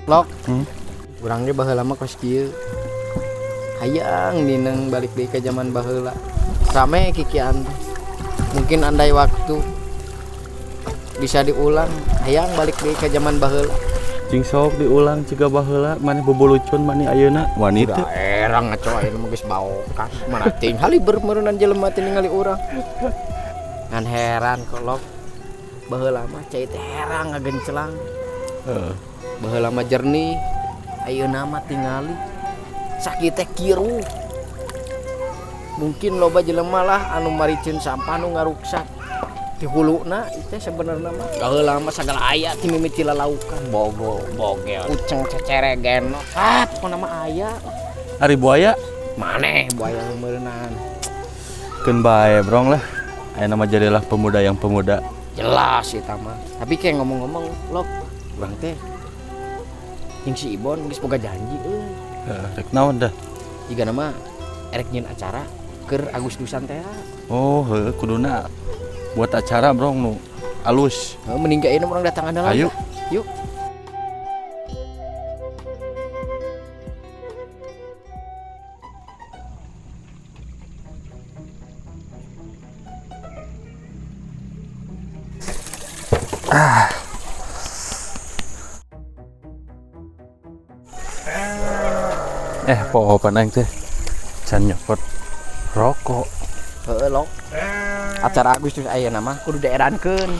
Lok. Hmm? Urang ge baheula mah kos kieu. Hayang nineng balik deui ka zaman baheula. Rame kikian teh. Mungkin andai waktu bisa diulang, hayang balik deui ka zaman baheula. Cing sok diulang ciga baheula maneh bobolucun maneh ayeuna wani teu. Udah erang ngaco ayeuna mah geus baokan. Mana ting haliber meureunnan jelema teh ningali urang. Ngan heran kolok. Baheula mah cai teh herang ngagencelang. Heeh. Baheula mah jernih, ayeuna mah tingali sakit teh kiruh. Mungkin loba jelema lah anu mariceun sampah nu ngaruksak di huluna itu sebenarnya mah. Baheula mah sagala aya ti mimiti lalaukan, Bogo, bogel. Kucing cecere genok. Ah, pokona mah aya. Ari buaya Maneh buaya meureunnan. Keun bae brong lah. Ayeuna mah jadilah pemuda yang pemuda. Jelas eta mah. Tapi kayak ngomong-ngomong lok, urang teh jeung si Ibon geus boga janji euy. Heeh, rek naon dah? Jigana mah erek nyieun acara keur Agustusan teh. Oh, heueuh kuduna buat acara brong nu alus. Heuh, mending ka ayeuna urang datang andalan. Ayo. Yuk. Pohopan aing teh can nyokot rokok. Heeh, lok. Acara Agustus ayeuna mah kudu daerankeun.